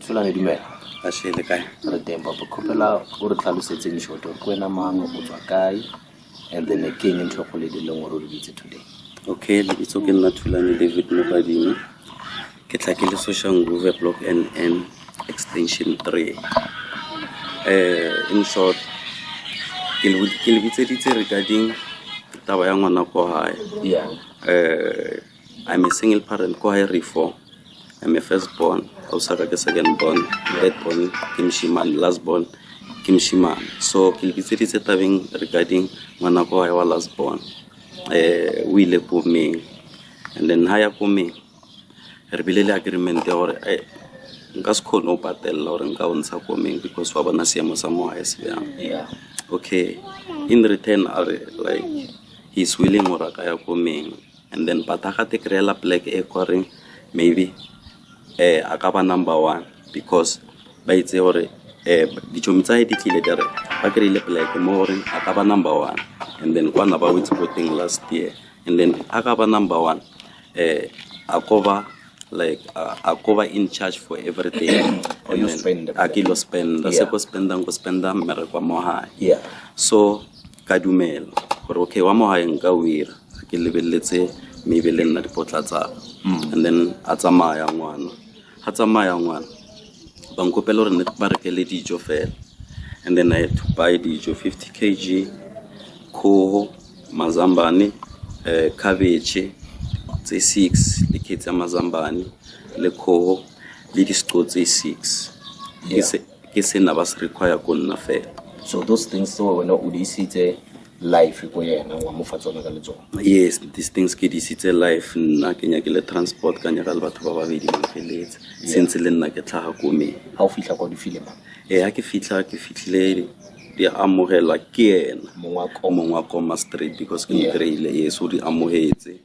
Thulane dumela. Ashe le kae? Re teng papa. Kgopela o re tlhalosetse in short gore ke wena mang, o tswa kae and then ke eng ntho e kgolo e leng gore o re bitse today. Okay, lebitso ke nna Thulane David Mokwadimo. Ke tla ke le Soshanguve Block NN Extension 3. In short, ke le ke le bitseditse regarding taba ya ngwana ko hae. Yeah. I'm a single parent ko hae re four. I'm a first born, ausi ke second born, third born ke moshimane, last born ke moshimane. So ke le bitseditse tabeng regarding ngwana ko hae wa last born. O ile komeng and then ha ya komeng re bile le agreement ya gore nka se kgone ho patella gore nka o ntsha komeng because wa bona seemo sa mo hae se bjang. Yeah. Okay, in return a re like he's willing gore a ka ya komeng and then but a ga te kry-ela plek e koreng maybe a ka ba number one because ba itse gore ditšhomi tsa hae di tlile di re ba kry-ile plek mo goreng a ka ba number one and then kwana ba wetse ko teng last year and then a ka ba number one a ko ba like a ko ba in charge for everything. Or you And then spend. a ke lo spenda. Se ko spendang ko spenda mmereko wa mo hae. Yeah. So ka dumela gore okay wa mo hae nka o ira ke lebeletse maybe le nna dipotla tsa ka. And then a tsamaya ngwana, ha tsamaya ngwana ba nkopela gore ne ba rekele dijo fela and then I had to buy dijo 50 kg kgogo, mazambane, cabbage tse 6 le kgetsi ya mazambane le kgogo le diseqo tse 6. Ke se ke sena ba se require ko nna fela. So those things so wena o di isitse life ko yena wa mo fa tsona ka letsogo. Yes, these things ke di isitse life nna ke nyakile transport ka nyaka le batho ba babedi ba mfeletse since le nna ke tlhaga komeng. Ha o fihla kwa di file mang? Ha ke fitlha ke fitlhile di amogelwa ke ena Mongwa koma. mongwa koma straight because ke mo Yeah. kry-ile, yes, o di amogetse.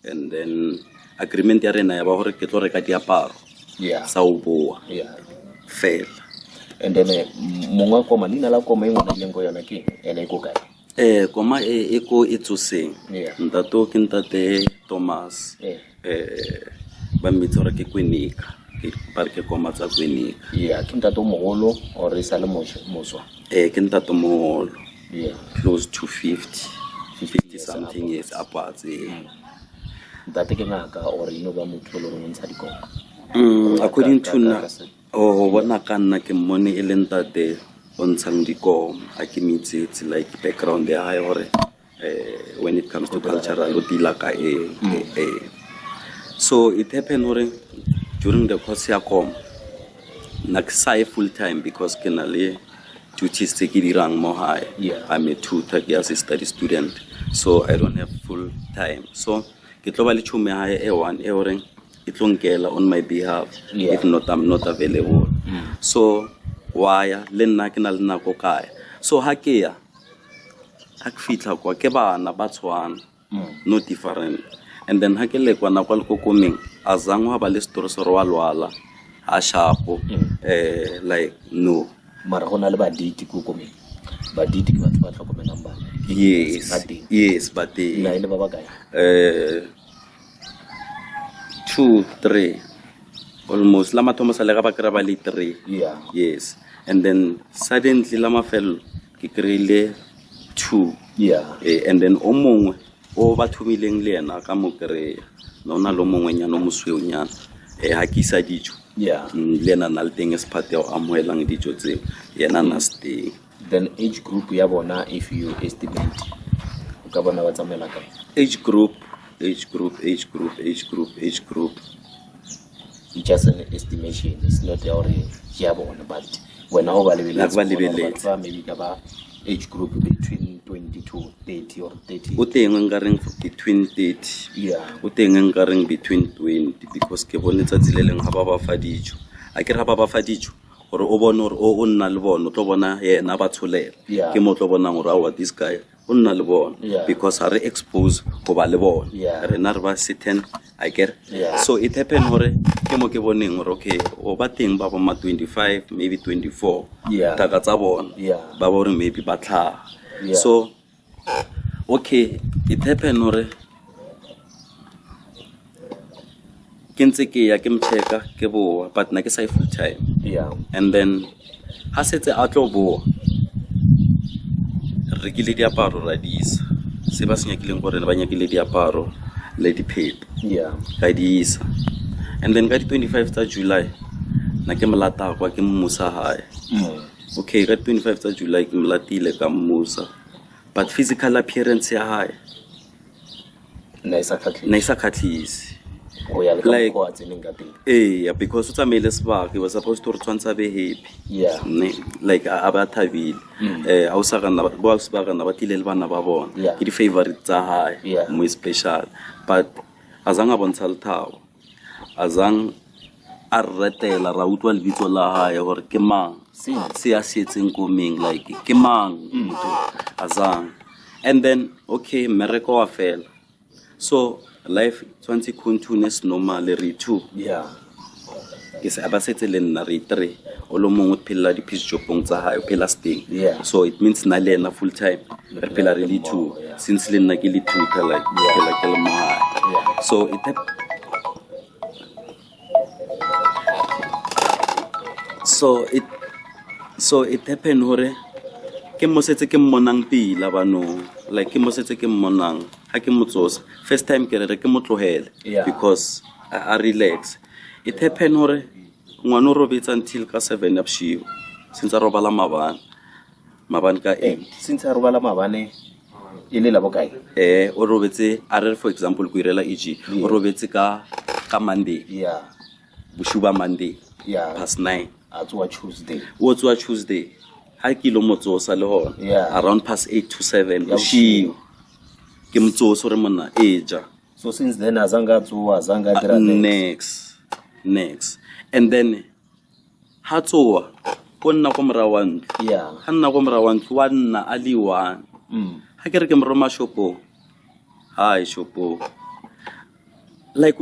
And then agreement ya rena ya ba gore ke tlo reka diaparo Yeah. sa o boa Yeah. fela. And then mongwa koma leina la koma e ngwana ileng ko yona ke eng? Ene e ko kae? Koma e e ko e tsoseng. Yeah. Ntate o ke ntate Thomas. Yeah. Ba mmitsa gore ke Kwenika. Ke ba re ke koma tsa Kwenika. Yeah, ke ntate o mogolo or e sa le moswa? Ke ntate o mogolo. Yeah. Close to 50. 50 something years upwards. Ntate ke ngaka or ino ba motho o le gore o ntsha dikoma? According to Ka- nna, ka se. oh, bona ka nna ke mmone e le ntate o ntshang dikoma. A ke mitsetse like background ya hae gore when it comes to cultural o deala ka eng, So it happened gore during the course ya koma nna ke sa ye full time because ke na le duties tse ke dirang mo hae. Yeah. I'm a tutor, ke as a study student, so I don't have full time. So ke tlo ba le tšhomi ya hae e one e horeng e tlo nkela on my behalf. Yeah. If not, I'm not available. So wa ya le nna ke na le nako kae. So ha ke ya ha ke fitlha kwa ke bana ba tshwana, no different. And then ha ke le kwana kwa lekokomeng a zang wa ba le story se gore wa lwala ha shapo, like no. Mara go na le baditi ko komeng. Baditi ke batho ba tlhokomelang bana. Yes. Ba teng. Yes, ba teng. Na e le ba ba kae? 2, 3 almost. La mathomo sa le ga ba kry-a ba le 3. Yeah. Yes. And then suddenly la mafelelo ke kry-ile 2. Yeah. And then o mongwe o ba thomileng le yena ka mo kry-a. No na le o mongwenyana o mosweunyana. Ha ke isa dijo. Yeah. Le yena na le teng as part ya go amogelang dijo tseo. Yena na se teng. Then age group ya bona if you estimate o ka bona ba tsamaela kae? Age group, age group, age group, age group, age group. It's just an estimation. It's not ya gore ke ya bona, but wena o ba lebeletse, Nna ke ba o bona gore lebeletse. batho ba maybe ka ba age group between 20 to 30 or 30. O teng nka reng between 30. Yeah. O teng nka reng between 20 because ke bone tsatsi le leng ha ba ba fa dijo. A ke re ha ba ba fa dijo gore o bone gore o nna le bona, o tlo bona yena ba tsholela. Yeah. Ke mo tlo bonang gore aowa this guy o nna le bona. Yeah. Because ha re expose go ba le bona. Yeah. Rena re ba certain, I get. Yeah. So it happened gore ke mo ke boneng gore okay o ba teng ba bo ma 25 maybe 24. Yeah. Thaka tsa bona. Yeah. Ba ba gore maybe ba tlhaga. Yeah. So okay it happened gore ke ntse ke ya ke mcheka ke boa but nna ke sa ye full time. Yeah. And then ha setse a tlo boa re rekile diaparo ra di isa se ba se nyakileng gore ba nyakile diaparo le diphepo Yeah. ka di isa and then ka di-25 tsa july na ke molata kwa ke mmusa gae okay ka di-25 tsa july ke molatile ka mmusa but physical appearance ya gae Ne e sa kgatlhise. ne e sa kgatlhise Go ya le ka Like- mokgwa o a tseneng ka teng. ee because o tsamaile sebaka he was supposed to re tshwantshe a be happy Yeah. ne like a a ba thabile eh ausi ka nna bo ausi ba ka nna ba tlile le bana ba bona Yeah. ke di-favorite tsa hae Yeah. mo special but a zang a bontsha lethabo a zang a re retela ra utlwa lebitso la hae gore ke mang Seo. se a se etseng ko meng like ke mang motho a zang and then okay mmereko wa fela so life tshwanetse continue as normal re two Yeah. ke se ba setse le nna re three o le mongwe o phelela di-peace jobong tsa gae o phela steng Yeah. so it means nna le ena full time re phela re le two Yeah. since le nna ke le tutor like Yeah. phela ke le mo gae Yeah. so it so it so it happened hore ke mo setse ke mmonang pila banong like ke mo setse ke mmonang ha ke mo tsosa first time ke re re ke mo tlohele Yeah. because a a relax it happened hore ngwana o robetse until ka 7 ya bosigo since a robala mabane mabane ka 8 Since a robala maabane e le la bokae? eh o robetse a re for example ko irela eg o robetse ka ka monday Yeah. bosigo ba monday Yeah. past 9 A tsoha Tuesday. o tsoa tuesday ha ke ilo motsosa le gona Yeah. around past 8 to 7 Ya bosigo ke motsosa gore monna e ja So since then a zanga a tsoha, a zanga a dira niks. next next and then ha tsoa ko nna ko morago wa ntlo Yeah. ha nna ko morago wa ntlo wa nna a le one ha ke re ke mo roma shopong hai shopong like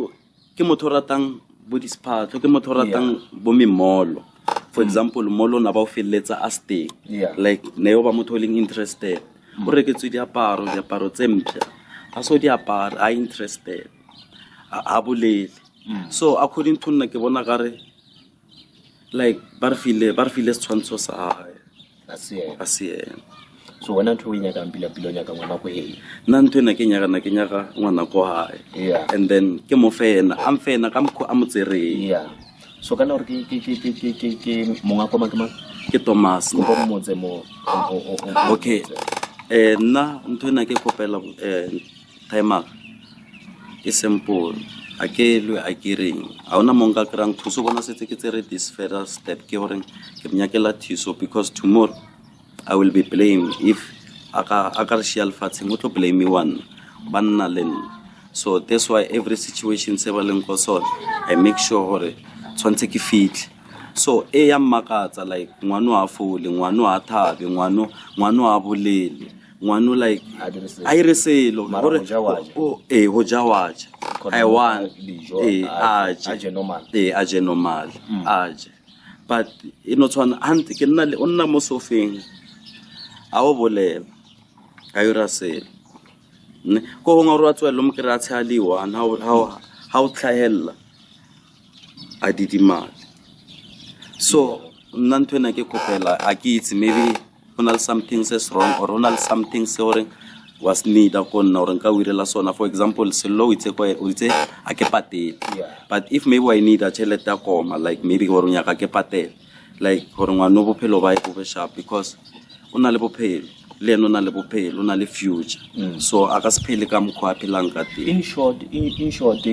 ke motho o ratang bo disephatlho ke motho o ratang bo memolo for example molo na ba o feleletsa a steng Yeah. like ne yo ba motho o leng interested o reketswe diaparo diaparo tse mpšha a so di apare a interested a a bolele so according to nna ke bona kare like ba re file ba re file setshwantsho sa hae A se yena. a se ena So wena ntho e o e nyakang pila pila o nyaka ngwana ko hae. nna ntho ena ke nyaka nna ke nyaka ngwana ko hae Yeah. and then ke mo fe ena a mfe ena ka mokgwa a mo tsereng Yeah. So kana hore ke ke ke ke ke ke ke monga koma ke mang? ke thomas Kopa mmotse mo o- o- o- o- okay eh nna ntho ena ke kopela eh timer ke simple a ke lwe a ke reng ga ona mo nka kry-ang thuso bona setse ke tsere this further step ke goreng ke mnyakela thuso because tomorrow i will be blamed if a ka a ka re šia lefatsheng o tlo blame-iwa nna ba nna le nna so that's why every situation se ba leng ko sona i make sure gore tshwanetse ke fitlhe so e ya mmakatsa like ngwano a fole ngwano a thabe ngwano ngwano a bolele ngwano like A dire selo. a ire selo Mara Gore- ho ja wa ja. o- ee ho ja wa ja Khona i want dijo, ee a a je- je a je normal. ee a je normal a je but e no tshwana hantle ke nna le o nna mo sofeng a o bolela ga ira selo ne ko gongwe gore wa tswelela o mo kry-a tshe a le one ha o tlhagelela a didimale so nna ntho ena ke kgopela a ke itse maybe go na le something se se wrong or go na le something se goreng was need-a ko nna gore nka o irela sona for example sello o itse ko- o itse a ke patele Yeah. but if maybe wa e need-a tšhelete ya koma like maybe gore o nyaka ke patele like gore ngwane o bophelo ba e bo be sharp because o na le bophelo le ene o na le bophelo o na le future so a ka se phele ka mokgwa a phelang ka teng In short, in, in short,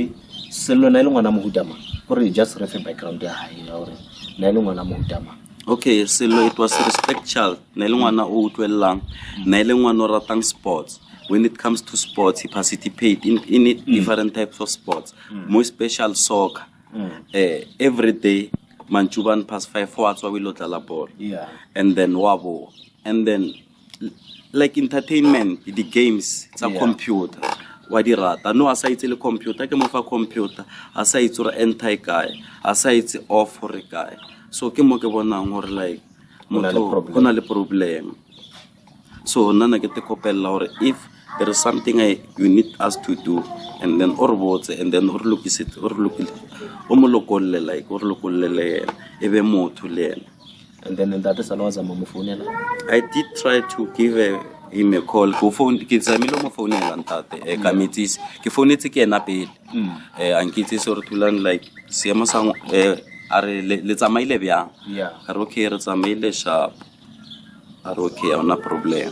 Sello na e le ngwana mohuta mang? Hore just re fe background ya hae ya hore na e le ngwana mohuta mang. okay selo it was respect child ne le ngwana o utlwelelang ne le ngwana o ratang sports when it comes to sports he participate in, in it, different types of sports more special soccer eh, every day mantšubane past five wa tswa o ile go dlala bolo Yeah. and then wa boa and then l- like entertainment di-games tsa Yeah. computer wa di rata no a sa itse le computer ke mo fa computer a sa itse gore enter e kae a sa itse off gore kae so ke mo ke bonang gore like Go na le motho problem. go na le problem so nna na ke te kopelela gore if there is something I, you need us to do and then o re botse and then o re lokisetse o re lokile o mo lokolle like o re lokolle le yena e be motho le yena and then ntate sala wa zama mo founela I did try to give a, him a call ke phone ke zamile mo founela ntate eh, ka metsise ke founetse ke ena pele eh a nkitsise gore Thulani like seemo sa eh a re le le tsamaile bjang Yeah. a re okay re tsamaile sharp a re okay ha ona problem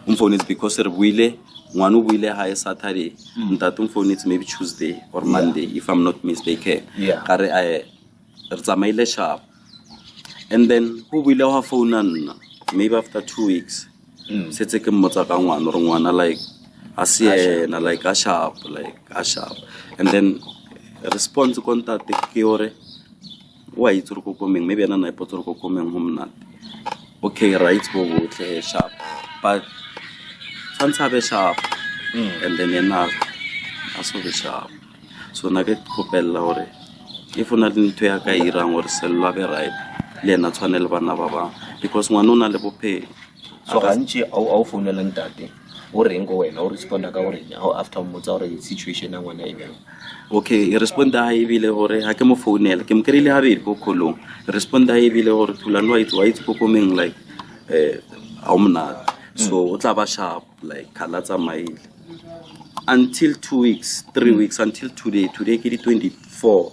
o mfounetse because re buile ngwana o buile hae saturday ntate o mfounetse maybe tuesday or monday if i'm not mistaken Yeah. ka re eh, re tsamaile sharp and then go buile wa founa nna maybe after 2 weeks setse ke mmotsa ka ngwana gore ngwana like a se yena like a sharp like a sharp and then response ko ntate ke gore o a itse gore ko komeng maybe ena na ipotsa gore ko komeng go monate okay ra itse bo botlhe eh, sharp but tshwantshe a be sharp and then ena a so be sharp so nna ke kgopelela gore if o na le ntho ya ka e irang gore sello a be right le ena tshwane le bana ba bangwe because ngwana o na le bophelo so gantši a o founela ntate o reng ko wena o responda ka goreng ao after o mmotsa gore situation ya ngwana e bjang okay e responda ha ebile gore ha ke mo founela ke mo kry-ile gabedi ko kgolong responda ha ebile gore thulane wa itse wa itse ko komeng like um ga o monate so o tla ba sharp like kgala tsamaile until 2 weeks 3 weeks until today today ke di 24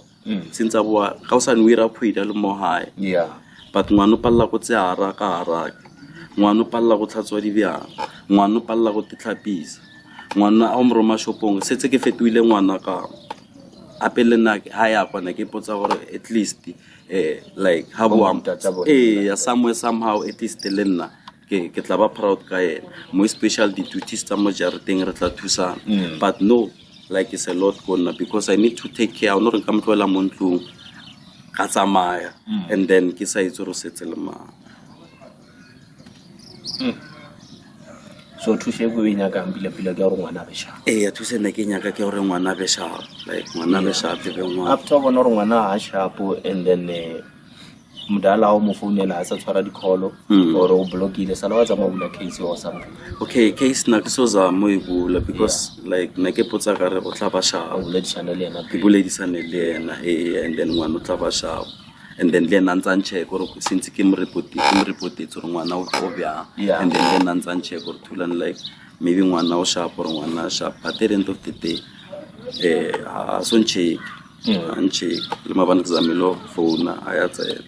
since a boa ga o sa ne o ira kgwedi a le mo gae yeah but ngwana o palela go tseara ka haraka ngwana o palela go tlhatswa dibjana ngwana o palela go tetlhapisa ngwana a o mo roma shopong setse ke fetoile ngwana ka ape le nna ha ya kwana ke ipotsa gore at least eh like ha boa Bo bona. ee somewhere somehow at least le nna ke ke tla ba proud ka ena mo special di-duties tsa mo jarateng re tla thusana but no like it's a lot ko nna because i need to take care o no re nka mo tlohela mo ntlong ka tsamaya and then ke sa itse gore o setse le mang so thuso e ko e nyakang pila-pila ke ya gore ngwana a be sharp ee thuso e ne ke nyaka ke gore ngwana a be sharp like ngwana a be sharp e be ngwana after o bona gore ngwana ga sharp and then eh, modala o mo founela a sa tshwara di-call or o blockile sala wa tsamaya o bula case or something okay case nna ke so zama o e bula because like ne ke potsa kare o tla ba o sharp boledisane le ena ke pele. boledisane le ena ee and then ngwana o tla ba sharp and then le ena a ntse a ncheck gore since ke mo report ke mo reportetse gore ngwana o o bjang Yeah. and then le ena a ntse a ncheck gore thulane like maybe ngwana o sharp or ngwana a sharp but at the end of the day eh a so ncheck a ncheck le maabane ke zamile go founa a ya tsena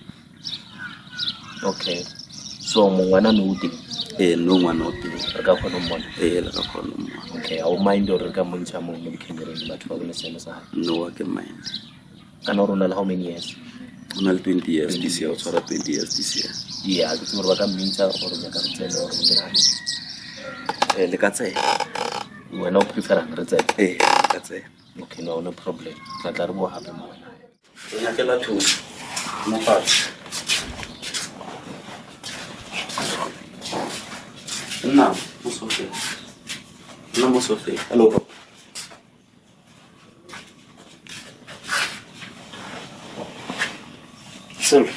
okay so mongwana ne o teng ee no ngwana o teng re ka kgona ho mmona ee le ka kgona ho mmona okay ha o mind hore re ka montšha mo mo di-camereng batho ba bone seemo sa hae no a ke mind kana gore o na le how many years o na le 20 years this year o tshwara 20 years this year yeah ke tsebe gore ba ka mmitsa gore nyaka re tsene gore go dirang ee le ka tsena wena o preferang re tsene ee le ka tsena okay no no problem tla tla re boa gape mo wena re nyakela thuso mo fatshe nna mo sofeng nna mo sofeng hello papa Sello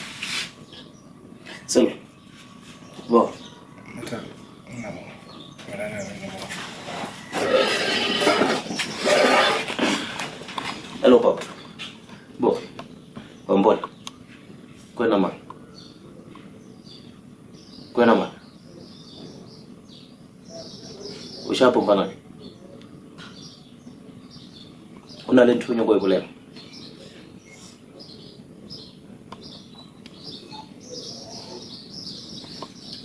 Sello bo hello papa bo wa mbona kwena man kwena man o shapo mfanaka o na le ntho o nyako e bolela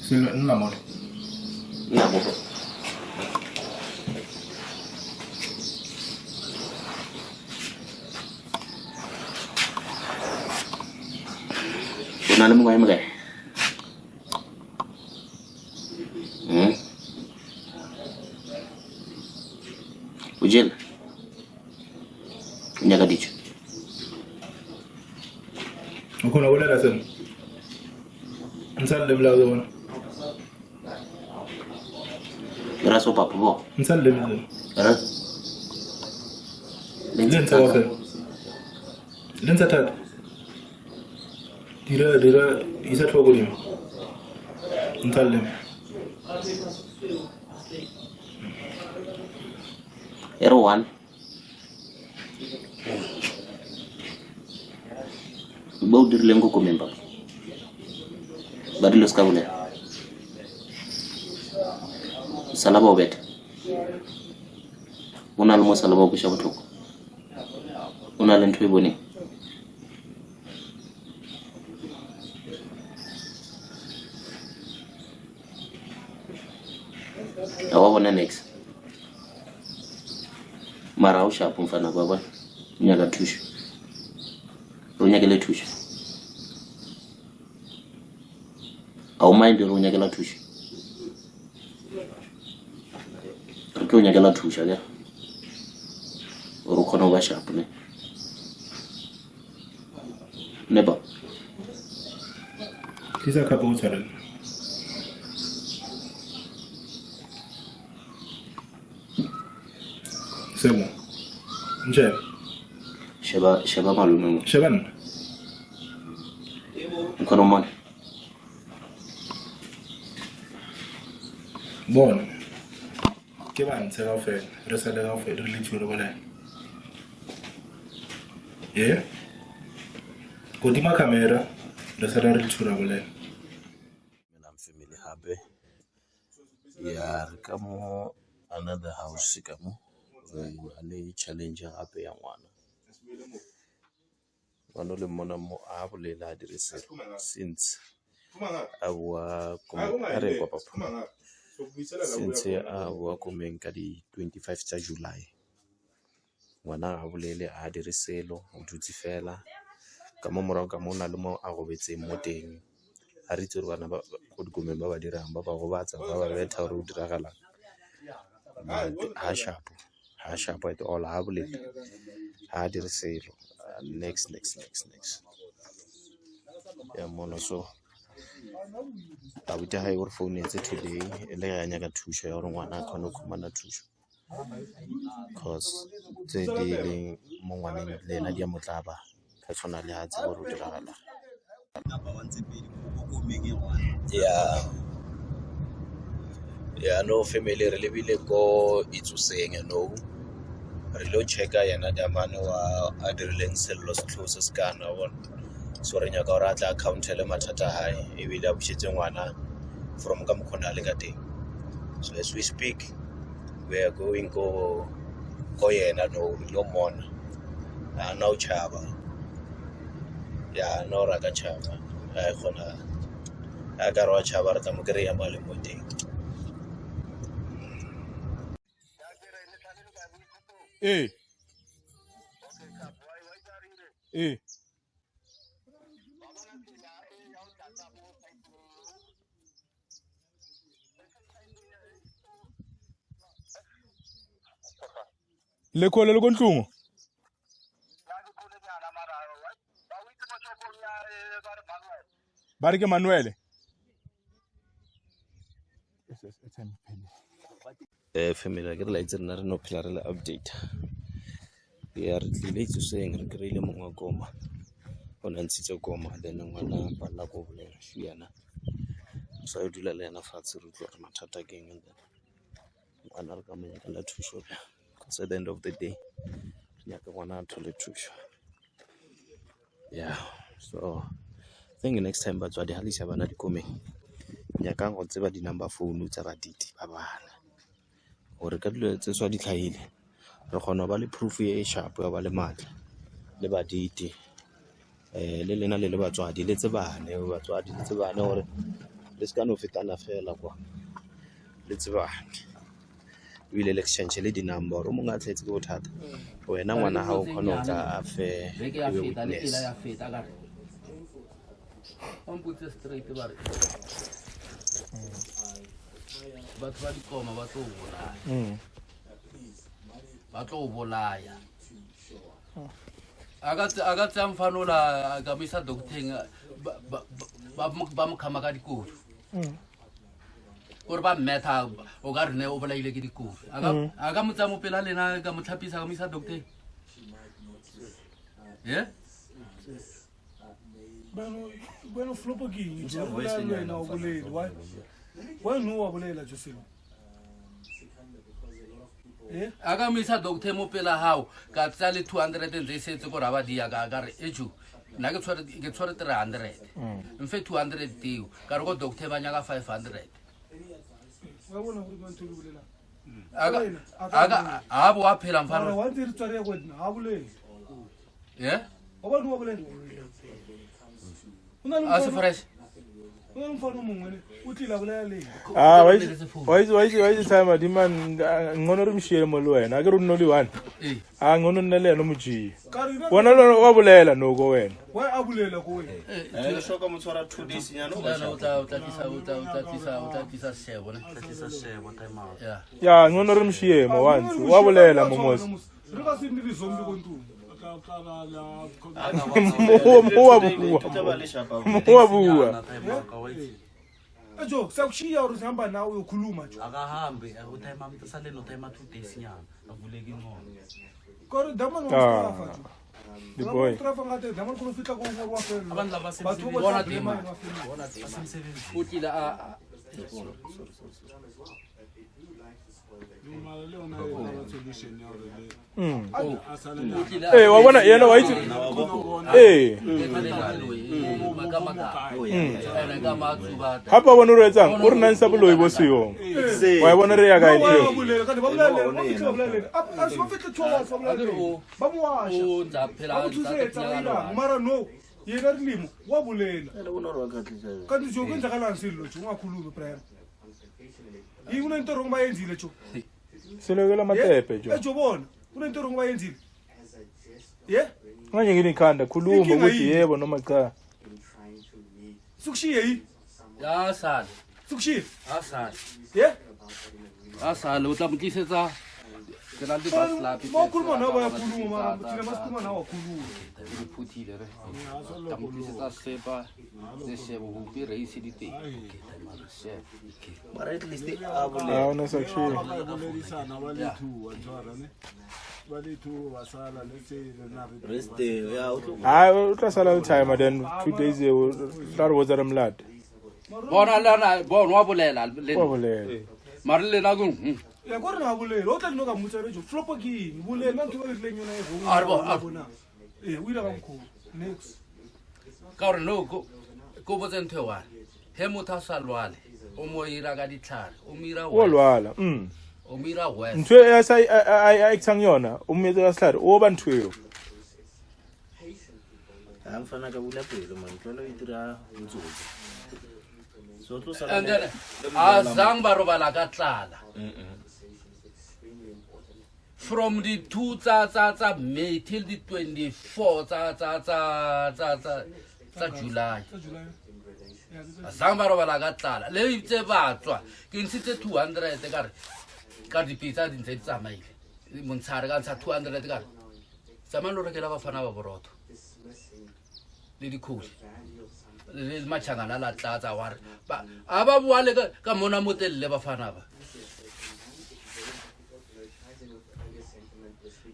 Sello nna mole. nna mo papa o na le mengwaga e mekae Hmm? o jele o nyaka dijo O kgona go bolela Sello? Ntsha leleme la gago ke bone. le ra so papa bo Ntsha leleme Sello. re Le ntsha kaofela. Le ntsha thata. Dira dira isa tlhogo godimo. Ntsha leleme. E re one. Ba o dirileng ko komeng ba? Ba dilo se ka bolela. Sala ba o betha. O na le mo sala ba o kweša bohloko. O na le ntho e boneng. A wa bona nex. Mara o shapo mfana kwa bona. O nyaka thušo. O nyakele thušo. A o mind re o nyakela thušo. Re tlo nyakela thušo akere. Gore o kgone go ba shapo ne. Ne ba. Tlisa khapo o tshwarele. Sebo. Nshebe. Sheba sheba malome mo. Sheba nna. O kgona go mmona? Bona. Ke ba ntshe kaofela. Re sale kaofela re le two re bolele. Ye. Godima camera re sale re le two ra bolela. Dumelang family hape. Ya re ka mo another house ka mo re na le challenge gape ya ngwana. Ngwana o le mmona mo a bolele a dire selo since a boa a re kwa papa since a boa komeng ka di 25 tsa July. Ngwana ga a bolele a dire selo o dutse fela ka mo morago ka mo o na le mo a robetseng mo teng. Ga re itse gore bana ba ko dikomeng ba ba dirang ba ba gobatsa ba ba betha or go diragalang but ga sharp-o. Ha sharp at all ha bolele ha dire selo next next next next ya mona so abuti hae o re founetse today e le ge a nyaka thušo ya gore ngwana a kgone go khumana thušo cause tse di leng mo ngwaneng le ena di a mo tlaba personally ha tsebe gore o diragalang. Ya ya no family re lebile ko Itsoseng nou re lo checka yena damane wa a dirileng sello setlhogo se se kana wa bona. So re nyaka gore a tle a account-ele mathata a hae ebile a busetse ngwana from ka mokgwa o ne a le ka teng. So as we speak we are going ko ko yena nou re lo mmona a na o tšhaba. Ya no ra ka tšhaba ga e kgona a ka re wa tšhaba re tla mo kry-a mo a leng mo teng. Ee. Ee. Lekhole le ko ntlong? Ba re ke Manuele. Eh family ke re la itse rena re no phela re le update ya re tlile itsoseng re kry-ile mongwe wa koma o ne a ntshitse koma then ngwana a palela ko bolela shu yena sa yo dula le yena fatshe re utlwa gore mathata ke eng and then ngwana re ka mo nyakela thušo bjang because at the end of the day re nyaka ngwana a thole thušo yeah so I think next time batswadi ga le isa bana dikomeng nyakang go tseba di-number phone tsa baditi ba bana gore ka dilo tse swa di tlhahile re kgona go ba le proof e sharp ya ba le maatla le baditi um le lena le le batswadi le tsebane batswadi le tsebane gore le se ka no fetana fela kwa le tsebane ebile le exchange le di-number gore o mongwe a tlhaetse ke bothata wena ngwana ga o kgone go tla a fe Beke ya e be feta le witness ela ya feta ka re. Ba mpotse straight ba re. Batho ba dikoma ba tlo o bolaya. Ba tlo o bolaya. A ka tse- a ka tseya mfanola a ka mo isa docteng ba ba- ba mo- ba mo khama ka dikodu. Gore ba mmetha o ka re ne o bolaile ke dikodu. A ka a ka mo tsaya mo pela lena ka mo tlhapisa ka mo isa docteng. Yeah? Bueno, flopo ke eng? O bolela le wena o bolele. Why? Why no wa bolela Jocelyn? A ka mo isa doctor mo pela gago ka tsaya le 200 ntse e setse ko raba dia ka ka re ejo nna ke tshwere ke tshwere 300 mfe 200 teo ka re ko doctor ba nyaka 500 Wa bona gore ke ntho e ke bolelang. a ka a ka a bo a phela Mara mfana wa ntse re tsware go nna, ha bolele. eh Wa bona wa bolela. O na le a se mfana- fresh o na le mfana o mongwe ne, o tlile a bolela le ena. Ah, wa itse wa itse wa itse wa itse time diman ngono re mshiye mo le wena a ke re o nne o le one ee a ngono nne le yena o mo tšee Ka re ena- bona le wena wa bolela noko wena Why a bolela ko wena? Eh, so ka mo tshwara 2 days nyana o ba Thulana o tla o tla tlisa o tla o tla tlisa o tla tlisa seshebo ne tlisa shebo time out ya ya ngono re mshiye mo once wa bolela mo mos Re ka se nne di-zombie ko ntlong. mo mo wa bua tla ba le shapa mo wa bua time out wa itse Eh, Jo, siyakushiya or sihamba nawe uyokhuluma Jo. akahambi utime sale no time 2 days nyana avuleke ingqondo Ka re Diamond wa Ah, mostrafa, Jo. the boy Mostrafa ngate Diamond khona fihla ko ngwe wa fela. Abantu laba Batho ba Bona tla tema. blame wa fela. bona tema o tlile a a- o tlile a ee wa bona yena wa itse ee gape wa bona o re etsang o re nang sa boloi bo seyong wa e bona re ya kae Wa ntho bolela ka ba bolela le, ba fihle ba bolela le. A a se ba fihle two hours ba bolela le. Ba mo washa. Ba mo thusetsa ba irang. Mara no, yena re lemo wa bolela. Kanti Jo kwenzakalani sello Jo ungakhulumi Brian. Yini kunento wrong bayenzile Jo? selekela matepe jo Eh Jo bona, kunento wrong bayenzile. Ye? unganyekeli ikhanda khuluma Inkinga ukuthi yini? yebo noma cha Sikushiye yi? ya sale Sikushiye. a sale Ye? a sale o tla mo tlisetsa ke na le di-baslapi Ma ukhuluma nawe bayakhuluma mara thina masikhuluma nawe akhuluma. di phuthile re tla mo tlisetsa sepa le shebo bopi reise di teng shebo mara at least a a bolela ona sa kushiye rest ya o tlo hayi o tla sala le timer then 2 days eo tla re botsa re molate bona le yona bona wa bolela le wa nna. bolela mare le nna ke Ya ko re na bolela, o tla dino ka mmotsa re Jo, flop ke eng? Bolela ntho ba rileng yona e wrong. A re bo- a- bona. Eh, o ile ka mkhulu. Next. ka gore no ko ko botse ntho e one he motho a sa lwale o mo ira ka ditlhare o mo ira o worse. lwala o mo ira worse. ntho e a sa a actang yona o mo etsa ka setlhare o ba ntho eo a mfana ka bula pelo man tlwela o itira botsotsi so o tlo sala and then a zang ba robala ka tlala from the 2 tsa tsa tsa May till the 24 tsa tsa tsa tsa tsa tsa July Tsa July. Ya, tsa- a zang ba robala ka tlala le itse ba tswa ke ntshitse 200 ka re ka dipitsa di ntse di tsamaile montshare ka ntsha 200 ka re tsamaya lo rekela bafana ba borotho le dikhole le matšhangana la tlatsa wa re ba- a ba boa le ka- ka mona mo telele bafana ba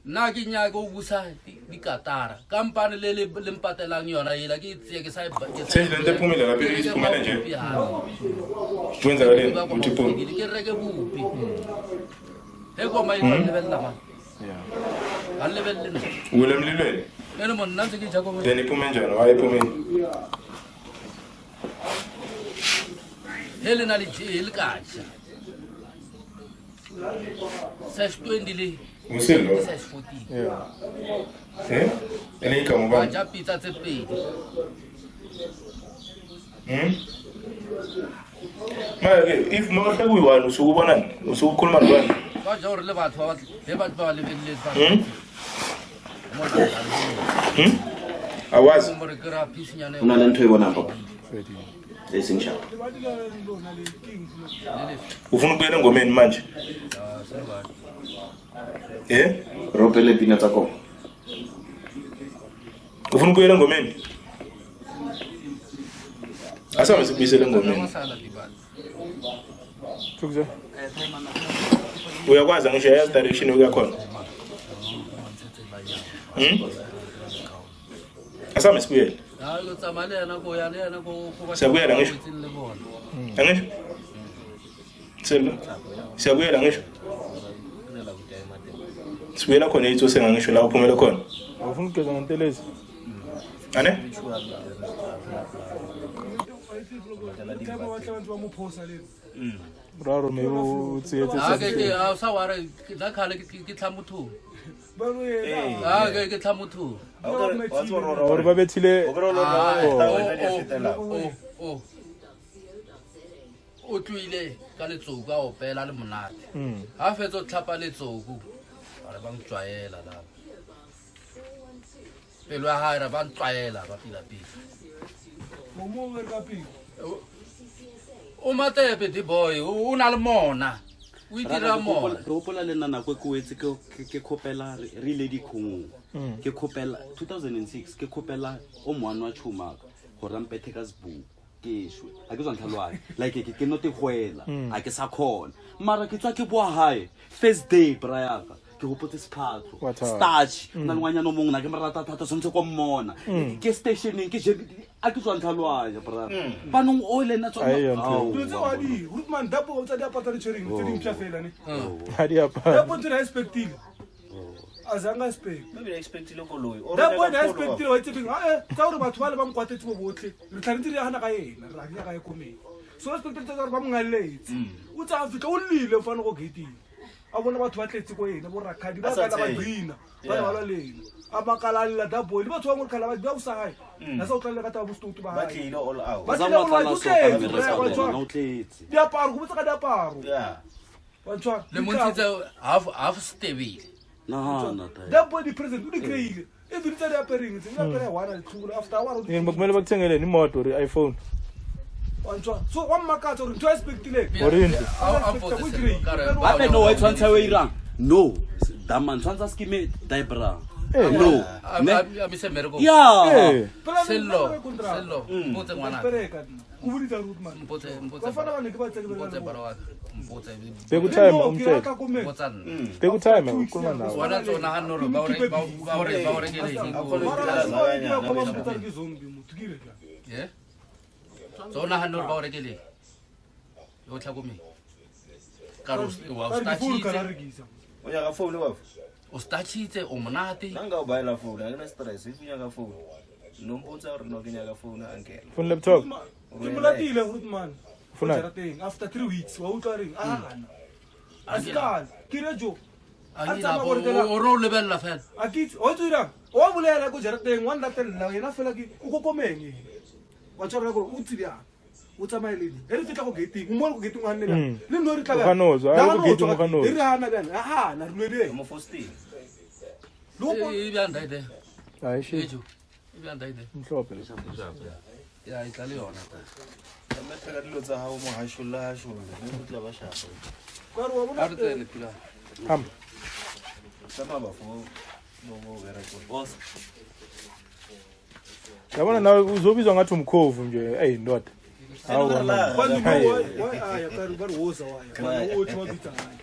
nna ke nyake go busa dikatara kampane le le le mpatelang yona ela ke e tseye ke sa e ba- ke sa e Senje lento ephumile lapha, ke reke isiphumele nje. mabupi hape. kwenzakaleni Ba kwa uthi phuma Mafikile, ke reke bopi he koma e ba lebelela mang ba lebelele nna uwele emlilweni ene mo nna ntse ke ja ko then iphume njani waye iphumile he le na le je le ka ja size 20 le usilo ke size 14 yeah eh elinye igama ba ubani ja pitsa tse pedi manje-ke if mawuhle kuyi-one usuke ubonani usuke ukhuluma nobani ba ja gore le batho ba ba- he batho ba ba lebeletse ba Mo awazi mo re kry-a piecenyana o na le ntho e bonang papa e seng sharp ufuna ukubuyela engomeni manje eh re opele pina tsa koma ufuna ukubuyela engomeni asambe sikubuyisele engomeni masala dibane uyakwazi angisho yazi direction yokuya khona Hmm? asambe sibuyele Ha, lo tsamaya le yena ko ya le yena ko ko ba Siyabuyela ngisho. wetseng le bona angisho selo siyabuyela ngisho Sibuyela khona itsose ngangisho la uphumele khona. Awufuni ukugeza ngentelezi? Ane? Raro maybe o tsietse Ah, ke ke a sa ware nna khale ke ke tlha motho. Ah, ke ke tlha motho. Gore ba bethile O o o tloile ka letsoku a opela le monate. Ha fetsa o tlhapa letsoku. Ba re ba ntswaela la. Pelo ya hae re ba ntlwaela ba pila pila. O matepe di boy o na le mona. O itira mona. Ke gopola le nna nako e ke wetse ke kgopela re ile dikgongong ke kgopela 2006 ke kgopela o moane wa tšhomaka gore a mpethe ka sebuku ke šwe a ke tswa ntlhalwane like ke ke note goela a ke sa kgona mara ke tswa ke boa gae first day bra yaka ke gopotse sephatlo Wa thaba. starch na le ngwanyana o mongwe na ke mo rata thata tshwanetse ko mmona ke stationeng ke je a ke tswa ntlhalwanya bra banong o le nna Ai, ya ntho. Dilo tse wa di Grootman dapo o tsa di apara tšhereng tse dimpša fela ne. Ha di apara. Dapo ntse na expectile. Azange expect. Maybe they expectile koloi. Or Dapo o ne nyaka expectile wa itse beng. Ah eh tsa gore batho ba le ba nkwatetse bo botlhe. Re tlhanetse re hana ka yena, re ra ka ye komeng. So expectile tsa gore ba mo ngalletse. O tsa fitla o lile fane go gating. A bona batho ba tletse ko ena bo rakhadi ba A sa kana ba tsebe. green ba ba le ena. A makala lla dapo le batho ba ngwe khala ba ba usa gae. Na sa o tlalle ka taba bo stoutu ba Ba hae. tlile all out. Ba tlile all out, o tletse, bra, wa tshwara. o tletse Diaparo go botsa ka diaparo. Yeah. Wa tshwara. Le montshitse half half stebile. nagana tae. That boy the president o di kry-ile even tse di apereng tse di apere one a ditlhobolo after a Yini kumele bakuthengeleni imoto or i-iPhone wantshwa so wa mmakatsa gore ntho a expectileng or indlu. A mpotse selo, ka re, gape no wa e tshwantsha o irang no daman tshwantsha sekime dibra Eh. no A- ne a- a mise mmereko. ya Eh. Sello, sello, mpotse ngwanaka. pereka nna o boditsa rootman Mpotse mpotse. bafana ba ne ke ba tseke Mpotse bara wa ka. Mpotse. Bekuthime umtshele. Mpotsa nna. Bekuthime ukhuluma nawe. Wena tsona ha nno re ba o re ba o re ba o rekele eng ko- ke zombie motho ke ile jang Eh? Tsona ha nno re ba o rekele eng? Yo tlhokomeng. Ka re o wa Ka re difounu ka ra statshitse, rekisa O nyaka phone bafo? o statshitse o monate. Nna nka o buy-ela phone, ha ke na stress. If o nyaka phone, no mpotsa gore no ke nyaka phone uncle. Phone laptop. ke molatile rootman Ufuna? jarateng after 3 weeks wa utlwa reng a gana a sekale ke re jo A A ke tsamaya la- gore ke la- o re o lebella fela. a ke itse wa itse o dirang wa bolela ko jarateng wa nlatelela yena fela ke o kokomeng ene wa tshwarela gore o tsebjang o tsamaye le eng e re fitlha ko gating o mo ko gating o ganne bjang le nno re tla O gana ho tswa, a re ko gating o gana ho e re gana bjang a gana re nwele Mo fosteng. le go E bjang daide. Hayi shi. Ejo. E bjang daide. Mhlophe. Ya e tla le yona. Tsamaya ka dilo tsa hao mo hasholla hasholla. Mme o tla ba shapa. ka re wa bona A re tsene pila. Hamba. Tsamaya bafo bo bo bereko. Boss, Yabona nawe uzobizwa ngathi umkhovu nje. Ey ndoda. Hawu wena. Kwani no, why aya ka re ba re woza waya o tshwa bitsa gae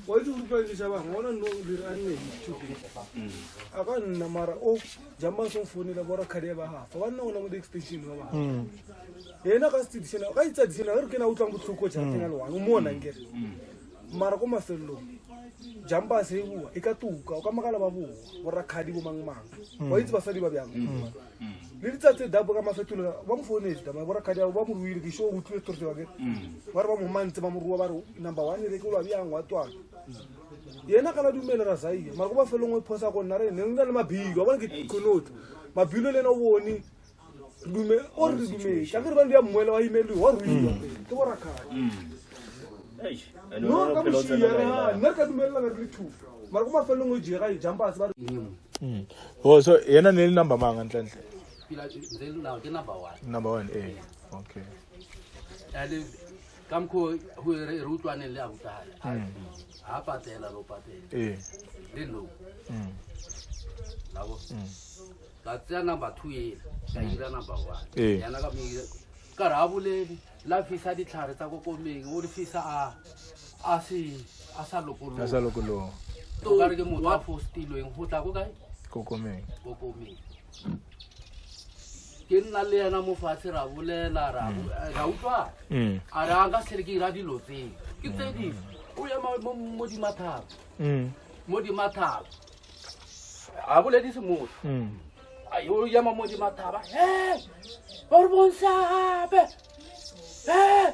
wa itse gore utlwa bang ona no le re a nne today a ka nna mara o jamba so mfonela bo rakgadi ba gafa ba nna ona mo di-extension ba bangwe yena ka se ka itsa disena re ke na utlwang botlhoko jarateng a le one o mona nkere mara ko mafelelong jamba se e bua e ka tuka o ka makala ba boa bo rakgadi bo mang mang wa itse basadi ba bjang le letsatsi dapo ka mafetolo ba mo founetse tama bo rakgadi ao ba mo ruile ke sure o utlwile story seo akere ba re ba mo mantse ba mo rua ba re number one re ke olwa bjang wa twang yena ka la dumela ra saia mara ko mafelong o phosa go nna re ne na le mabilo a bona ke khonotla mabilo le ena o bone dume o re dumetse a ke re ba le ya mmoela wa imeliwa wa ruiwa ke bo rakgadi Eish. And no wena ka o phela o mošia tsena ka ena. nna re ka dumelelana re le two mara ko mafelong o jega e jampase ba re Oh so yena ne le number mang nhlanhla? Pila ntse na ke number 1. Number 1 eh. Okay. Ane ka mokgo ho re re utlwaneng le abuti hae. Ha patela lo patela. Eh. Le no. Labo. Ka tseya number 2 ela, ka ira number 1. Eh. Yena ka mo ira ka re a bolele la fisa ditlhare tsa kokomeng o di fisa a a se a sa A lokologa sa lokologa. o ka re ke motho a fostilweng go tla ko kae Kokomeng. kokomeng ke nna le yena mo fatshe ra bolela ra ra utlwana a re a nka se tlhele ke ira dilo tseo ke tse dife o ema mo dimathaba Modimathaba a boledise motho Mm. A o ema Modimathaba e ba re bonsape e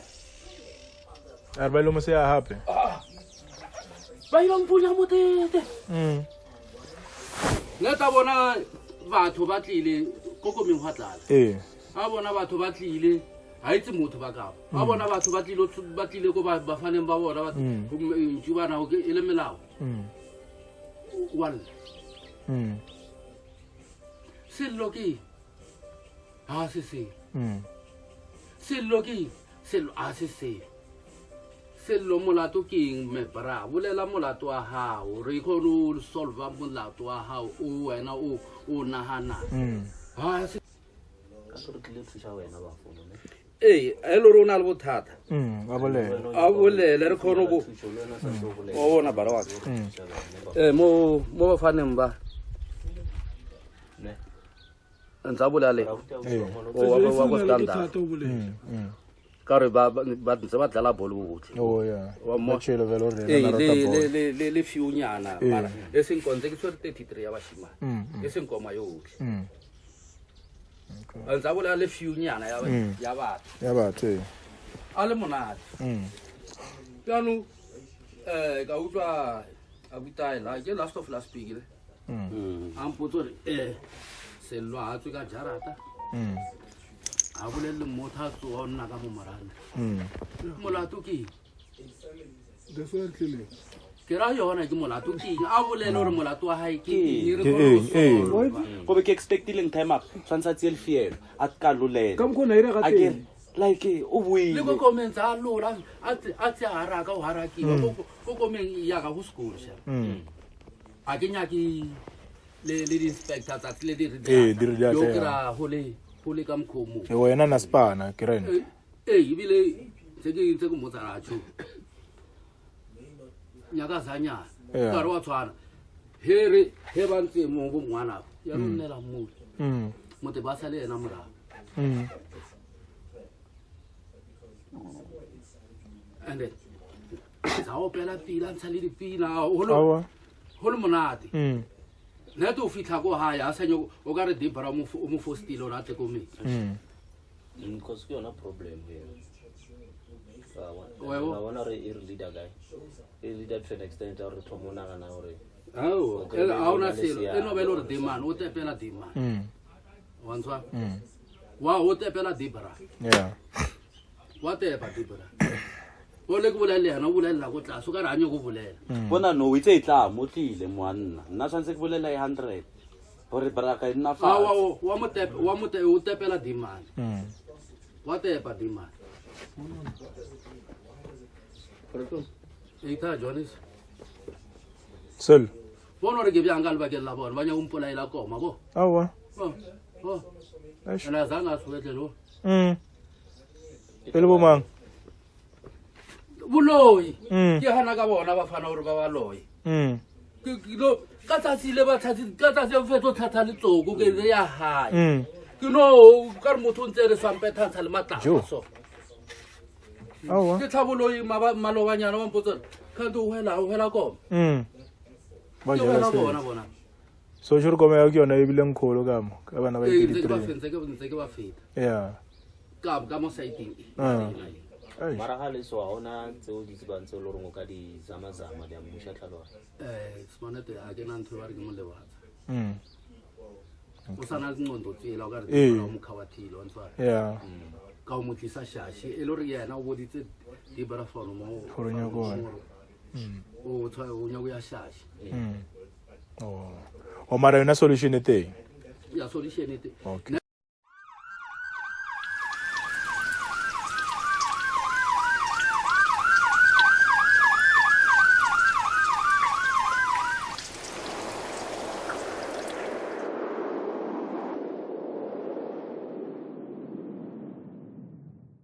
A re ba ile mo seya gape. Ba ile mpunya motete. Ne ta bona batho ba tlile ko komeng gwa tlala. Ee. A bona batho ba tlile ga itse motho ba kabo a bona batho ba tlile ba tlile ko bafaneng ba bona ntsu bana e le melao wa lla. Sello ke ga se selo. Sello ke sello a se selo. Sello molato ke eng mme bra bolela molato wa gago re kgone o solva molato wa gago o wena o o naganang. Ga se Ka re tlile thuša wena bafolo ne. Ee, e le gore o na le bothata. A bolele. A bolele re kgone go Thušo le wena sa o bolele. wa bona bara wa ka. Ee, mo mo bafaneng ba Ne. Ntse a bolela le Ee. o wa ko standard. Ka gore ba ba ntse ba dlala bolo botlhe. Oh yeah. Wa mo- Ba tšhelo vele gore Ee, yena rata le bolo. le le le le fewnyana Ee. mara e seng kontse ke tshwere 33 ya bashimane. Mm, E seng koma yotlhe. Mm. Ntse a bolela le fewnyana ya ya batho. Ya batho ee. A le monate. Jaanong ka utlwa a butaela ke last of last week le. A mpotsa gore Sello a tswe ka jarata. A bolelele motho a tsoga o nna ka mo morana. Molato ke eng? That's why re tlileng. Ke ra yona ke molato ke eng? A bolele gore molato wa hae ke eng? Re Ke kgone go eng? Ee. solva. Gobe ke expectile time up tshwanetse a tseye lefielo a ka lolela. Ka mokgwa o ne a ira ka A ke teng. like o Le boile. ko komeng tsa lola a tse a haraka o harakiwa ko komeng ya ka go sekolo sha. A ke nyake le le di-inspector tsatsi le di re Ee, di re di yo atleha. kry-a go le go le ka mokgwa o mongwe. Ee, wena na spana ke rent. Ee, ebile tse ke ntse ke mmotsa ra tšho nyaka zanyana Yeah. ka re wa tshwana he re he ba ntse mo bo ngwana ya no nnela mmole mote ba sa le yena morago. And then tsa opela pila ntsha le dipina go le Awa. go le monate. Nete o fitlha ko gae a sanye o ka re debra o mo fostile gore a tle ko metsi. Because ke yona problem eo. Wa bo? Wa bona re e re leader kae? E leader to an extent ya gore re thoma o nagana gore Ao, O kry-e ga ona le selo seabe. e no ba e le gore demane o tepela demane wa ntshwa Mm. wa o tepela debra Yeah. wa tepa debra o le ke bolele yena o bolelela ko tlase o ka re a nyako bolela. Bona no o itse e tla mo tlile moanna nna tshwanetse ke bolela e 100 gore braka e nna A, wa fatshe. wa mo tepe wa mo te o tepela demane wa tepa demane e tha Jones. Sel. Bona gore ke bjang ka lebakeng la bona ba nyaka mpolaela koma bo. Awa. Oh, oh. Eish. Ene a zanga a tshoetlele bo. E le bo mang? Boloi. Mm. Ke gana ka bona ba fana gore ba ba loye. Mm. Ke no ka tsatsi le ba tsatsi ka tsatsi le fetso thatha letsoko ke le ya hae. Ke no ka re motho o ntse re swampe thatha le matlapa Jo. so. Awa. Ke tlhaboloi malobanyana wa mpotsa kante o hwela o hwela koma. Ba Ke jela hwela se. bona bona. So sure koma ya ke yona e bileng kholo ka mo. Ka bana ba Ee, ntse ke ba 83. ntse ke ntse ke ba feta. Yeah. Ka mo site-eng e. Ah. Eish. Mara ga le so ga ona tse o di tsebang tse e le goreng o ka di zama-zama di a mmuša tlhaloganyo. Smanete a ke na ntho e ba re ke mo lebatsa. Mm. O sa na le nqondo tsela o ka re Ee. o mokhawathile wa ntshwara. Yeah. Ka o mo tlisa shashi e le gore yena o boditse dibrafono mo Gore o nyaka ho ya. o tshwa o nyako ya shashi. Oh. O mara yona solution e teng. Ya solution e teng. Okay.